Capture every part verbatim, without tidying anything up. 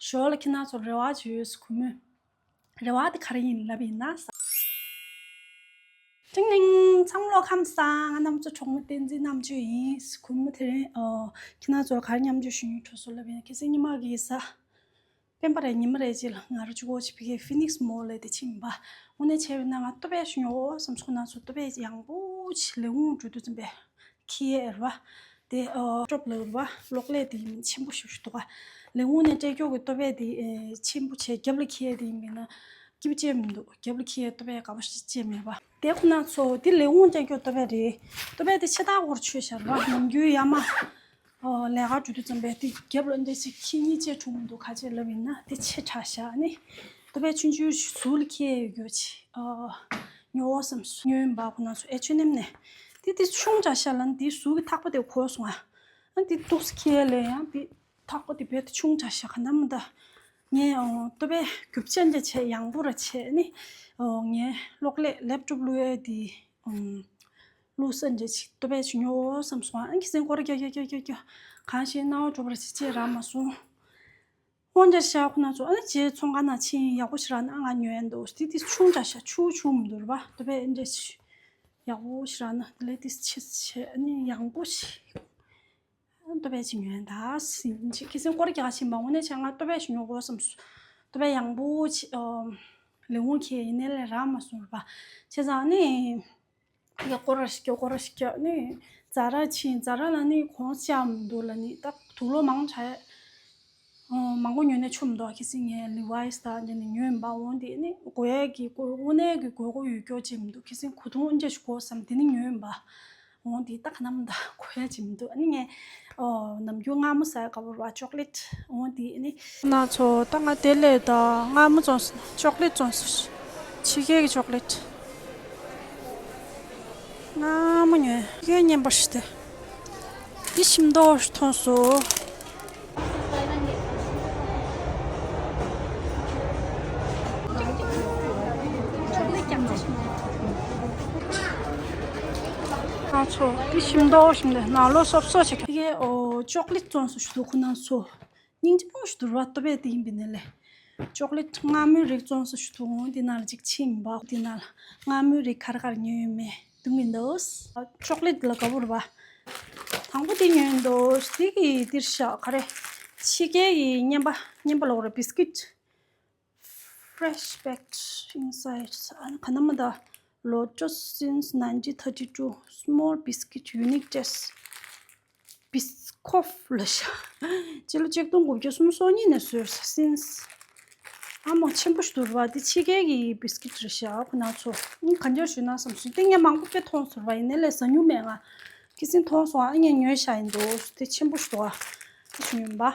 ཞོར་ལ་ཁྱེད་རང་ཚོར་རེ་བ་ཅིག་ཡོད། གུས་མོས་རེ་བ་དེ་ག་རེ་ཡིན་ལབ་ཡིན་ན། ཏིང་ནིང་། འཚམས་འདྲི་ཁམས་བཟང་། ང་རྣམ་ཚོ་གྲོགས་མོ་བསྟན་འཛིན་རྣམ་དཔྱོད་ཡིན། གུས་མོས་དེ་རིང་ཨོ་ཁྱེད་རང་ཚོར་ག་རེ་མཉམ་སྤྱོད་ཞུ་སྙིང་བྲོ་སོང་ལབ་ཡིན་ན། ཁ་སང་ཉི་མ་གི་གཟའ་སྤེན་པ་རེད། ཉི་མ་རེད་ཅིག་ལ་ང་རང་ཆུ་ཁོག་ཅིག་ཕ་གིའི་ཕི་ནིག་སི་མོལ་ལ་དེ་ཕྱིན་པ། དངོས་གནས་བྱས་པ་ཡིན་ན་ང་ཏོ་པས་ཞུ་ཉོ་འོ་བསམ་སོང་། ཁོ་རང་ཚོ་ཏོ་པས་ཡང་པོ་ཅིག་ལས་ཁུངས་འགྲོ་དུས་ཙམ་པས་ཁྱེར་ཡས་རེད་པ། དེ་ཨོ་ཀྲོབ་ལ་རེད་པ། གློག་ཀླད་དེ་ཡིན་ཆེན་པོ་ཞེ་པོ་ཞིག་འདུག་ག་ལས་ཁུངས་ནས་སྤྲད་རྒྱུ་གི་ཏོ་པས་དེ་ཨེ་ཆེན་པོ་བྱས་རྒྱབ་ལ་འཁྱེར་ཡས་དེ་ཡིན་པས་ན་སྐྱིད་པོ་ཅིག་མི་འདུག་རྒྱབ་ལ་འཁྱེར་ཡས་ཏོ་པས་དགའ་པོ་ཞིག་ཅིག་མེད་པ། དེ་ཁོ་རང་ཚོ་དེ་ལས་ཁུངས་སྤྲད་རྒྱུ་ཏོ་པས་རེད། ཏོ་པས་དེ་ཕྱི་ཐག་སྒོར་ཆོད་ཤག་རེད་པ། ནམ་རྒྱུན་ཡར་མར་ཨོ་ལས་ཀ་འགྲོ་དུས་ཙམ་པས་དེ་རྒྱབ་ལ་འདྲ་ཞིག་འཁྱེར་སྙིང་རྗེ་བྱུང་མི་འདུག་ག་ཅི་ལབ་ཡིན་ན་དེ་ཆེ་དྲགས་ཤག་ནི། ཏོ་པས་ཆུང་ཆུང་ཞིག་ཟུར་ལ་འཁྱེར་ཡས་ཡོད་རྒྱུ་ཅིག་ཨོ་ཉོ་འོ་བསམ་སོང་། ཉོས་ཡིན་པ། ཁོ་རང་ཚོ་ཨེཆ་ཨེན་ཨེམ་ནས། དེ་དེ་ཆུང་དྲགས་ཤག་ལབ་ནི་དེ་ཟུར་གྱི་ཐག་པ་དེ་གོ་སོང་ཨ། ཨ་དེ་འདུག་སེ་འཁྱེར་ཡས་ལས་ཡང་དེ་ཐག་པ་དེ་རྦད་དེ་ཆུང་དྲགས་ཤག་ག་ནམ་ད། ངས་ཨོ་ཏོ་པས་རྒྱུ་ཆ་འདྲ་བྱས་ཡང་པོ་ར་བྱས་ནི། ཨོ་ངས་གློག་ཀླད་ལེབ་ཀྲོབ་བླུག་ཡས་དེ་ཨམ་བླུག་ས་འདྲ་ཅིག་ཏོ་པས་ཅིག་ཉོ་འོ་བསམ་སོང་ཨ། ཁ་སང་སྐོར་ར་རྒྱག་རྒྱག་རྒྱག་རྒྱག་གང་ཞིག་སྣང་བ་འགྲོ་བ་ར་ཅིག་ཅིག་རག་མ་སོང་། འོ་འདྲ་ཤག་ཁོ་རང་ཚོ་ཨ་ནི་རྗེས་ཚོང་ཁང་ནང་ཕྱིན་ཡག་པོ་ཞིག་རག་ན་ང་ཉོ་ཡས་འདུག་དེ་དེ་ཆུང་དྲགས་ཤག་ཆུང་ཆུང་མི་འདུག་རེད་པ། ཏོ་པས་ཨེ་འདྲ་ཞིག་ཡག་པོ་ཞིག་རག་ན་དེ་ལས་དེ་ཆེ་ཆེ་ཨ་ནི་ཡང་པོ་ཞིག་ཨ་ཏོ་པས་ཅིག་ཉོ་ཡས་ད་ཟིན་ཅིག་ཁ་སང་སྐོར་ར་རྒྱག་ཕྱིན་པ། དངོས་གནས་བྱས་ང་ཏོ་པས་ཞིག་ཉོ་དགོས་བསམ་སོང་། ཏོ་པས་ཡང་པོ་ཅིག་ཨོ་ལས་ཁུངས་འཁྱེར་ཡས་ཡིན་ནའི་ལས་རག་མ་སོང་རེད་པ། བྱས་ཙང་ཨ་ནི། ཡ་སྐོར་ར་ཞིག་རྒྱག་སྐོར་ར་ཞིག་རྒྱག་ནི། ཛ་ར་ཕྱིན། ཛ་ར་ལ་ནི་གོང་ཆེ་མི་འདུག་ལབ་ནི་ད་དུག་ལོག་མང་དྲགས། ཨོ་མང་པོ་ཉོས་ནས་ཆོ་མི་འདུག་ཁ་སང་ངས་ལི་ཝའི་སི་དང་འདྲ་ནི་ཉོས་ཡིན་པ། འོ་དེ་ནི་དགོས་ཡས་ཀྱི་དགོས་དངོས་གནས་ཀྱི་དགོས་མཁོ་ཡོད་རྒྱུ་ཅིག་མི་འདུག་ཁ་སང་གོས་ཐུང་ཨེ་འདྲ་ཞིག་དགོས་བསམ་དེ་ནི་ཉོས་ཡིན་པ། འོ་དེ་ད་ག་ནམ་ད་དགོས་ཡས་ཅིག་མི་འདུག་ཨ་ནི་ངས་ཨོ་ནམ་རྒྱུན་མངར་མོ་ཟ་ཡས་དགའ་པོ་རེད་པ། ཅོག་ལེ་ཊི། འོ་དེ་ནི། ང་ཚོ་ད་ང་དེ་ལས་ད་མངར་མོ་བཙོང་སོང་། ཅོག་ལེ་ཊི་བཙོང་སོང་། ཕྱི་རྒྱལ་གྱི་ཅོག་ལེ་ཊི། མངར་མོ་ཉོས། ཕྱི་རྒྱལ་རྔན་པ་ཞིག་དེ། འདི་ཞིམ་མདོག་ཞིག་མཐོང་སོང་། ང་ཚོ་འདི་ཞིམ་མདོག་ཞིག་འདི་ནང་ལོགས་སོབ་སོབ་བྱེད་ཀྱི། ཕྱི་རྒྱལ་ཨོ་ཅོག་ལེ་ཊི་བཙོང་སོང་ཞིག་འདུག་ཁོ་རང་ཚོ། སྙིང་རྗེ་པོ་ཞིག་འདུག་ར། ཏོ་པས་དེ་ཡིན་པས་ན་ལས། ཅོག་ལེ་ཊི་མངར་མོའི་རིགས་བཙོང་སོང་ཞིག་འདུག་འོ་དེ་ནང་ལ་གཅིག་ཕྱིན་པ། འོ་དེ་ནང་ལ་མངར་མོའི་རིགས་ག་རེ་ག་རེ་ཉོས་ཡོད་མེད་སྡུག་མི་འདུག་ཅོག་ལེ་ཊི་ལ་དགའ་པོ་རེད་པ། དང་པོ་དེ་ཉོས་འདུག་དེ་གི་འདིར་བཞག་ག་རེ། ཕྱི་རྒྱལ་གྱི་རྔན་པ་རྔན་པ་ལབ་དགོས་རེད། བིས་ཀིཊ། Fresh baked insides. ཨ་ནི་ག་ནམ་ད། Lotus since nineteen thirty-two. Small biscuit, unique taste. Biscoff ལབ་ཤག་སྤྱི་ལོ་ཆིག་སྟོང་དགུ་བརྒྱ་སུམ་ཅུ་སོ་གཉིས་ནས་བཟོས་ས་སིན་སི། ཨ་མ་ཆེན་པོ་ཞིག་འདུག་ར་བ། འདི་ཕྱི་རྒྱལ་གྱི་བིས་ཀིཊ་རེད་ཤག་ཁོ་ན་ཚོ། ཨ་ག་འདྲ་ཞུས་ན་བསམ་སོང་། དེ་ངས་མང་པོ་དཔེ་མཐོང་སོང་ར་བ། ཡིན་ནའི་ལས་ཟ་མྱོང་མེད་ང་། ཁ་སང་མཐོང་སོང་ཨ། ངས་ཉོས་ཤག་ཡིན་འདུག་དེ་ཆེན་པོ་ཞིག་འདུག་ཨ། དེ་ཞུ་ཡིན་པ། དེ་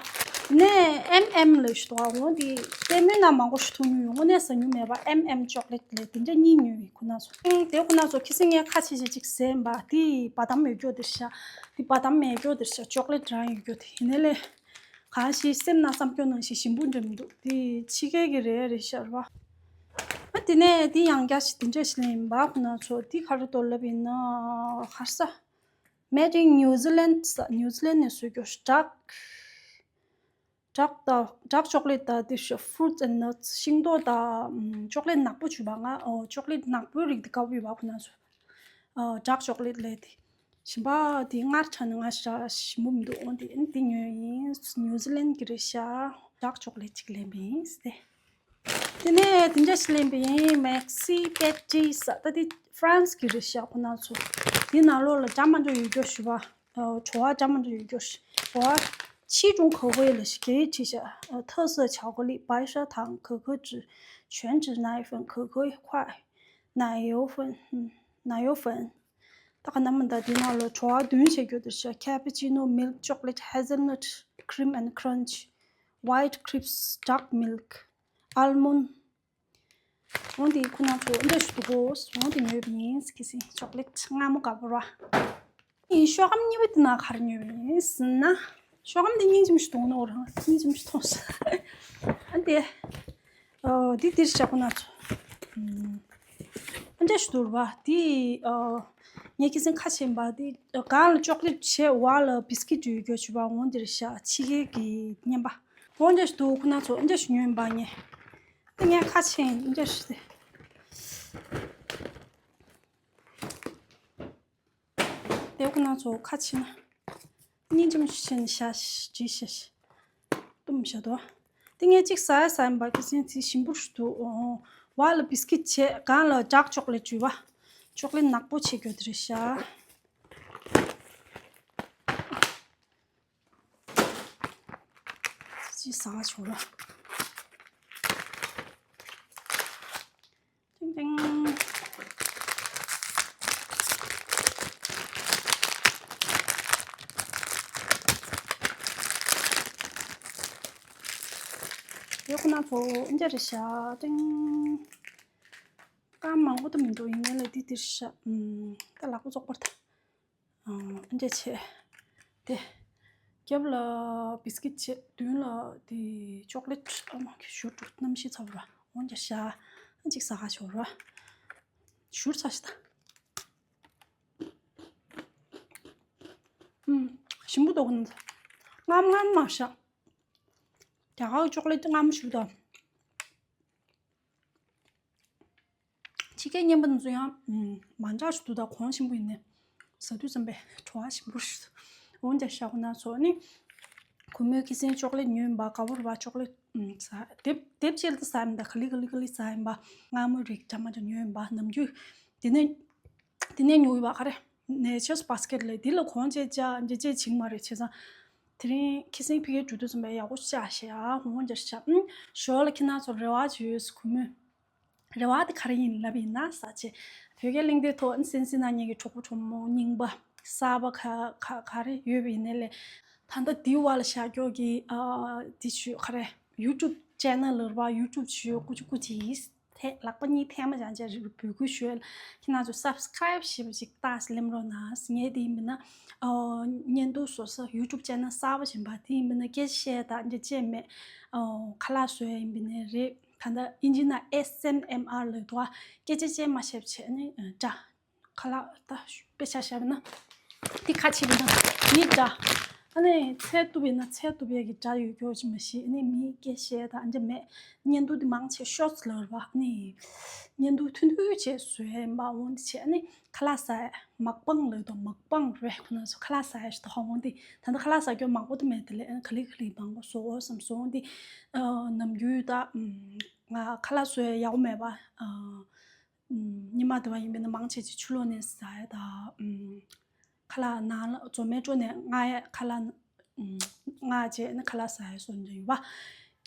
ནས་ཨེམ་ཨེམ་ལབ་ཞིག་འདུག་ཨ། འོ་དེ་ལྟད་མོའི་ནང་མང་པོ་ཞིག་མཐོང་མྱོང་ཡོད། དངོས་གནས་ཟ་མྱོང་མེད་པ། ཨེམ་ཨེམ་ཅོག་ལེ་ཊི་ལབ་དེ་འདྲ་གཉིས་ཉོས་ཡིན་ཁོ་ན་ཚོ། ཨང་། དེ་ཁོ་ན་ཚོ་ཁ་སང་ངས་ཁ་ཕྱེ་ཕྱེ་ཅིག་ཟས་ཡིན་པ། དེ་བ་དམ་ཡོད་རྒྱུ་དེ་རེད་ཤག་དེ་བ་དམ་མེད་རྒྱུ་དེ་རེད་ཤག་ཅོག་ལེ་ཊི་རང་ཡོད་རྒྱུ་དེ། ཡིན་ནའི་ལས། གང་ཞིག་སེམས་ནང་བསམ་རྒྱུ་ནང་བཞིན་ཞིམ་པོ་འདྲ་མི་འདུག་དེ་ཕྱི་རྒྱལ་གྱི་རེད་རེད་ཤག་ར་བ། ཨ་དེ་ནས་དེ་ཡང་བསྐྱར་ཞིག་དེ་འདྲ་ཞིག་ལེན་ཡིན་པ། ཁོ་ན་ཚོ་དེ་ག་རེ་འདུག་ལབ་ཡིན་ན་ག་རེ་ཟ། Made in New Zealand ཟེར། ནིའུ་ཛི་ལན་ནས་བཟོས་རྒྱུ་ཌག་ཌག་དང་ཌག་ཅོག་ལེ་ཊི་དང་དེ་ཤོག fruits and nuts ཤིང་ཏོག་དང་ཨམ་ཅོག་ལེ་ཊི་ནག་པོ་བྱུག་པ། ང་ཨོ་ཅོག་ལེ་ཊི་ནག་པོའི་རིགས་དེ་དགའ་པོ་ཡོད་པ་ཁོ་ན་ཚོ། ཨོ་ཌག་ཅོག་ལེ་ཊི་ལབ་དེ། ཞིམ་པ་དེ་སྔར་ཆགས་ནས་ང་ཞ་ཞིམ་པོ་མི་འདུག་འོ་དེ་ཨ་ནི་དེ་ཉོས་ཡིན། ནིའུ་ཛི་ལན་གྱི་རེད་ཤག་ཌག་ཅོག་ལེ་ཊི་ཅིག་ལེན་པ་ཡིན་ཟེར་ཏེ། དེ་ནས་དེ་འདྲ་ཞིག་ལེན་པ་ཡིན། Maxi Pet Cheese ཟེར། ད་དེ་ཧྥ་རན་སི་གི་རེད་ཤག་ཁོ་ན་ཚོ། དེ་ནང་ལོགས་ལ་སྒྲ་མ་འདྲ་ཡོད་རྒྱུ་ཞུ་བ། ཨོ། བྲོ་བ་སྒྲ་མ་འདྲ་ཡོད་རྒྱུ་ཞུ་བ། 七种口味ལབ་ཤག་ག་རེ་བྲིས་ཤག་ཨོ། 特色巧克力、白砂糖、可可脂、全脂奶粉、可可块、奶油粉、奶油粉། ད་ག་ནམ་ད་དེ་ནང་ལོགས་བྲོ་བ་བདུན་བྱེད་རྒྱུ་དེ་རེད་ཤག Cappuccino, milk chocolate, hazelnut, cream and crunch, white crisps, dark milk, almond. འོ་དེ་ཁོ་ན་ཚོ་འདི་འདྲ་ཞིག་འདུག་གོ་འོ་དེ་ཉོས་པ་ཡིན། ཁ་སང་ཅོག་ལེ་ཊི་མངར་མོ་དགའ་པོ་ར། ཨིན། ཤོག་སྒམ་གཉིས་པ་དེ་ནང་ག་རེ་ཉོས་པ་ཡིན་ཟེར་ན། ཤོག་སྒམ་དེ་སྙིང་རྗེ་མོ་ཞིག་འདུག་ནོ་རང་སྙིང་རྗེ་མོ་ཞིག་མཐོང་སོང་། ཨ་དེ། ཨོ་དེ་དེ་རེད་ཤག་ཁོ་ན་ཚོ། ཨུམ། འདི་འདྲ་ཞིག་འདུག་ར་བ། དེ་ཨོ། ངས་ཁ་སང་ཁ་ཕྱེ་ཡིན་པ། དེ་སྒང་ལ་ཅོག་ལེ་ཊི་བྱས་འོག་ལ་བིས་ཀིཊ་ཡོད་རྒྱུ་ཞུ་བ། འོ་དེ་རེད་ཤག་ཕྱི་རྒྱལ་གྱི་རྔན་པ། འོ་འདྲ་ཞིག་འདུག་ཁོ་ན་ཚོ། འོ་འདྲ་ཞིག་ཉོས་ཡིན་པ་ངས། ད་ངས་ཁ་ཕྱེ་ཡིན། འོ་འདྲ་ཞིག་སྟེ། དེ་ཁོ་ན་ཚོ་ཁ་ཕྱེ་ན། སྙིང་རྗེ་མོ་ཞིག་བྱས་ནས་བཞག་ཞིག་བྱས་ཤག་བཏུམས་བཞག་འདུག་དེ་ངས་གཅིག་ཟ་ཡ་ཟ་ཡིན་པ། ཁ་སང་དེ་ཞིམ་པོ་ཞིག་འདུག་འོ། འོ་ལ་བིས་ཀིཊ་བྱས། སྒང་ལ་ཌརྐ་ཅོག་ལེཊ་བྱས་པ། ཅོག་ལེཊ་ནག་པོ་བྱས་རྒྱུ་དེ་རེད་ཤག་ཅིག་ཟ་ཆོག་ལ། ཏིང་ཏིང་། ཡོད་ཁོ་ན་ཚོ་འདི་འདྲ་རེད་ཤག་ཏིང་། སྐར་མ་མང་པོ་ད་མི་འདུག་ཡིན་ནའི་ལ་འདི་འདི་རེད་ཤག་ཨུམ། ད་ལག་པ་བཙོག་པར་ད། ཨ་འདྲ་བྱས། དེ། རྒྱབ་ལ་བིས་ཀིཊ་བྱས། མདུན་ལ་དེ་ཅོག་ལེཊ། ཨ་མ་གི་བཞུར་འགྲོ། གནམ་གཤིས་ཚ་པོ་ར། འོ་འདྲ་ཤག་ཨ་གཅིག་ཟ་ག་ཆོག་ར། བཞུར་ཚ་ཤི་ད། ཨུམ། ཞིམ་པོ་འདུག་གི། མངར་མོ་མངར་མོ་མ་ཤག་རྒྱ་གར་གི་ཅོག་ལེཊ་མངར་མོ་ཞིག་འདུག་ཕྱི་རྒྱལ་རྔན་པ་དེ་ཚོ་ཡང་མང་དྲགས་ཤིག་འདུག་ད་གོང་ཆེན་པོ་ཡིན་ནའི་ཟ་དུས་ཙམ་པས་བྲོ་བ་ཞིམ་པོ་ཞིག་འོང་། རྒྱ་ཤ་ཁོ་ན་ཚོ་ནི་གུས་མོས་ཁ་སང་ཅོག་ལེཊ་ཉོས་ཡིན་པ། དགའ་པོ་རེད་པ། ཅོག་ལེཊ་ཟ། དེབ་དེབ་ཅིག་ལ་ཟ་ཡིན་པ། ག་ལེ་ག་ལེ་ག་ལེ་ཟ་ཡིན་པ། མངར་མོ་རིགས་འདྲ་མི་འདྲ་ཉོས་ཡིན་པ། ནམ་རྒྱུན་དེ་ནས་དེ་ནས་ཉོས་ཡིན་པ། ག་རེ། ནེ་ཅར་སི་བྷ་སི་ཀེཊ་ལས་དེ་ལ་གོང་ཅིག་བཅག་འདི་ཅིག་བྱིན་མ་རེད། བྱས་ཙང་དེ་རིང་ཁ་སང་ཕ་གིར་འགྲོ་དུས་ཙམ་པས་ཡག་པོ་བཅག་ཤག་འོང་། རྒྱ་ཤ། ཨུམ། ཞོར་ལ་ཁྱེད་རང་ཚོ་རེ་བ་ཅིག་ཡོད། གུས་མོས། རེ་བ་དེ་ག་རེ་ཡིན་ལབ་ཡིན་ན་ཟེར་བྱས། བོད་རྒྱ་གླེང་སྟེགས་ཐོག་གསན་གཟིགས་གནང་མཁན་གྱི་གྲོགས་པོ་གྲོགས་མོ་རྙིང་པ་གསར་པ་ག་ག་ག་རེ་ཡོད་པ་ཡིན་ནའི་ལས། ད་ལྟ་འདི་བར་ལ་བཞག་རྒྱུ་གི་ཨ་འདི་ཞུ། ག་རེ། ཡུ་ཊུབ་ཅེ་ནལ་ལ་རེད་པ། ཡུ་ཊུབ་ཞུ། ཀུ་ཅི་ཀུ་ཅི་ཡིས་ཐེ་ལག་པ་གཉིས་ཐལ་མོ་སྦྱར་བྱས་འབོད་སྐུལ་ཞུ། ཁྱེད་རང་ཚོ་སབ་སི་ཀ་རེབ་བྱེད་པ་ཅིག་ཏག་ལེམ་རོགས་གནང་། ངས་དེ་ཡིན་པ་ན་ཨ་བརྙན་ཐུང་བཟོ་ས་ཡུ་ཊུབ་ཅེ་ནལ་གསར་པ་བྱིན་པ། དེ་ཡིན་པ་ན་སྐད་ཆ་བཤད་དང་འདི་བྱེད་མེད། ཨ་ཁ་ལག་བཟོ་ཡ་ཡིན་པ་ན་རེད། ད་ལྟ་ཨིན་ཇི་ནང་ཨེ་སི་ཨེམ་ཨར་ལབ་འདུག་སྐད་ཆ་བཤད་མ་བཤད་བྱས་ནས་འདྲ། ཁ་ལག་ད་དཔེ་ཆ་བཞག་པ་ན་འདི་ཁ་ཕྱེ་བ་ན་འདི་འདྲ། ཨ་ནི་ཚལ་གཏུབ་པ་ཡིན་ན་ཚལ་གཏུབ་ཡ་གི་འདྲ་ཡོད་རྒྱུ་ཅིག་མ་གཞི། ཨ་ནི་མི་སྐད་བཤད་དང་འདྲ་མེད། བརྙན་ཐུང་འདི་མང་ཆེ་ཤོར་ཊི་ལབ་རེད་པ། ཨ་ནི་བརྙན་ཐུང་ཐུང་ཐུང་བྱས་བཟོ་ཡ་ཡིན་པ། འོ་འདི་བྱས། ཨ་ནི་ཁ་ལག་ཟ་ཡ། མག་པང་ལབ་དང་། མག་པང་རེད། ཁོ་ན་ཚོ་ཁ་ལག་ཟ་ཡ་ཞིག་ད། འོ་འདི་ད་ལྟ་ཁ་ལག་ཟ་རྒྱུ་མང་པོ་ད་མེད། དེ་ལས་ཨ་ནི་ག་ལེ་ག་ལེ་མང་པོ་བཟོ་དགོས་བསམ་སོང་། འོ་འདི་ཨ་ནམ་རྒྱུན་ད་ང་ཁ་ལག་བཟོ་ཡ་ཡག་པོ་མེད་པ། ཨ། ཉི་མ་དེ་བ་ཡིན་པས་ན་མང་ཆེ་ཆེ་ཕྱི་ལོགས་ནས་ཟ་ཡ་ད། ཁ་ལག་ནང་ལ་ཛོ་མེ་ཊོ་ནས་མངགས་ཡ། ཁ་ལག་མངགས་བྱས་ནས་ཁ་ལག་ཟ་ཡ་སོགས་འདྲ་ཡོད་པ།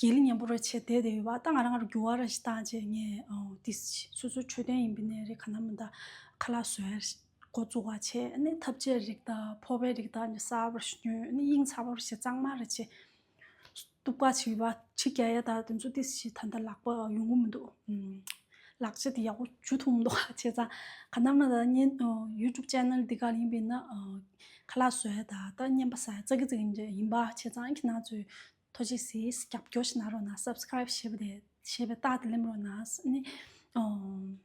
དགེ་ལེགས་ཉམས་པོ་ར་བྱས་བསྡད་བསྡད་ཡོད་པ། ད་ང་རང་ང་རང་འགྱུར་བ་ར་ཞིག་བཏང་བྱས། ངས་ཨོ་ཏི་སོ་སོའི་འཕྲོད་བསྟེན་ཡིན་པས་ན་རེད། ག་ན་མ་ད་ཁ་ལག་བཟོ་ཡ་འགོ་བཙུགས་པ་བྱས། ཨ་ནི་ཐབ་ཆས་རིགས་དང་ཕོར་པའི་རིགས་དང་ནི་གསར་པ་ར་ཞིག་ཉོས། ཨ་ནི་དབྱིངས་ཚ་པོ་ར་བྱས། གཙང་མ་ར་བྱས། གཏུབ་ཀ་བྱེད་པ། ཕྱི་རྒྱག་ཡ་དང་དེ་ཚོ་ཏོག་ཙམ་ད་ལྟ་ལག་པ་ཡོང་གི་མི་འདུག་ཨུམ། ལག་ཆ་དེ་ཡག་པོ་འཇུ་ཐུབ་མི་འདུག་བྱས་ཙང་ག་ན་མ་ད་བརྙན་ཡུ་ཊུབ་ཅེ་ནལ་འདི་ག་ཡིན་པས་ན་ཁ་ལག་བཟོ་ཡ་ད་ད་བརྙན་པ་ཟ་ཡ་ཙག་གི་ཙག་གི་ཡིན་པ། བྱས་ཙང་ཁྱེད་རང་ཚོས་ཐུགས་རྗེ་གཟིགས། རྒྱབ་སྐྱོར་ཞིག་གནང་རོགས་གནང་། སབ་སི་ཀ་རེབ་བྱས་པ་དེ་བྱས་པའི་རྟགས་དེ་ལེན་རོགས་གནང་། ཨ་ནི་ཨོ།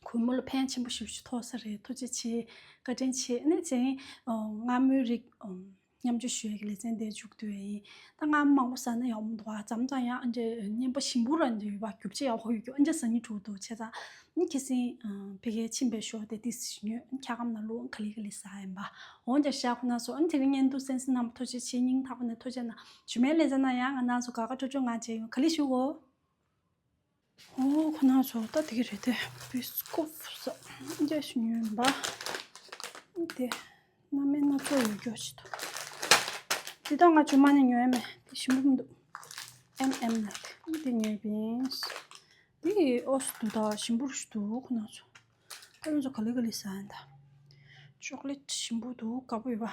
གུས་མོ་ལ་ཕན་ཆེན་པོ་ཞེ་པོ་ཅིག་ཐོགས་ས་རེད། ཐུགས་རྗེ་ཆེ། བཀའ་དྲིན་ཆེ། ཨ་ནི་ཅིང་ཨོ་མངར་མོའི་རིགས་ཨོ་མཉམ་སྤྱོད་ཞུ་ཡ་གི་ལེ་ཚན་དེ་མཇུག་བསྡུ་ཡ་ཡིན། ད་མངར་མོ་མང་པོ་ཟ་ན་ཡག་མི་འདུག་ཨ། མཚམས་མཚམས་ཡང་ཨ་འདྲ་བརྙན་པ་ཞིམ་པོ་ར་འདྲ་ཡོད་པ། རྒྱུ་ཆ་ཡག་པོ་ཡོད་རྒྱུ་ཨ་འདྲ་ཟ་སྙིང་བྲོ་འདུག་བྱས་ཙང་ཨ་ནི་ཁ་སང་ཨ་ཕ་གིར་ཕྱིན་པའི་ཞོར་དེ་ཏོག་ཙམ་ཉོས། ཨ་ནི་འཁྱག་སྒམ་ནང་བླུགས། ཨ་ནི་ག་ལེ་ག་ལེ་ཟ་ཡ་ཡིན་པ། འོ་འདྲ་ཤག་ཁོ་ན་ཚོ། ཨ་ནི་དེ་རིང་བརྙན་ཐུང་གསན་གཟིགས་གནང་བ་ཐུགས་རྗེ་ཆེ། སྙིང་ཐག་པ་ནས་ཐུགས་རྗེ་གནང་། རྗེས་མའི་ལེ་ཚན་ནང་ཡང་ང་རང་ཚོ་དགའ་དགའ་སྤྲོ་སྤྲོ་ངང་མཇལ་ཡོང་། ག་ལེ་ཞུ་གོ། ཨོ་ཁོ་ན་ཚོ་ད་དེ་ག་རེད་དེ། བི་སི་ཀོབ་ཟ་འདྲ་ཞིག་ཉོས་པ། དེ་སྣ་མིན་སྣ་ཚོགས་ཡོད་རྒྱུ་ཞིག་འདུག་འདི་ད་ང་རྗེས་མ་ནས་ཉོ་ཡ་མེད། དེ་ཞིམ་པོ་མི་འདུག་ཨེམ་ཨེམ་ལབ། དེ་ཉོས་པ་ཡིན། དེ་ཨོ་སི་འདུག་ད་ཞིམ་པོ་ཞིག་འདུག་ཁོ་ན་ཚོ། ད་ང་ཚོ་ག་ལེ་ག་ལེ་ཟ་ཡིན་ད། ཅོག་ལེཊ་ཞིམ་པོ་འདུག་དགའ་པོ་ཡོད་པ།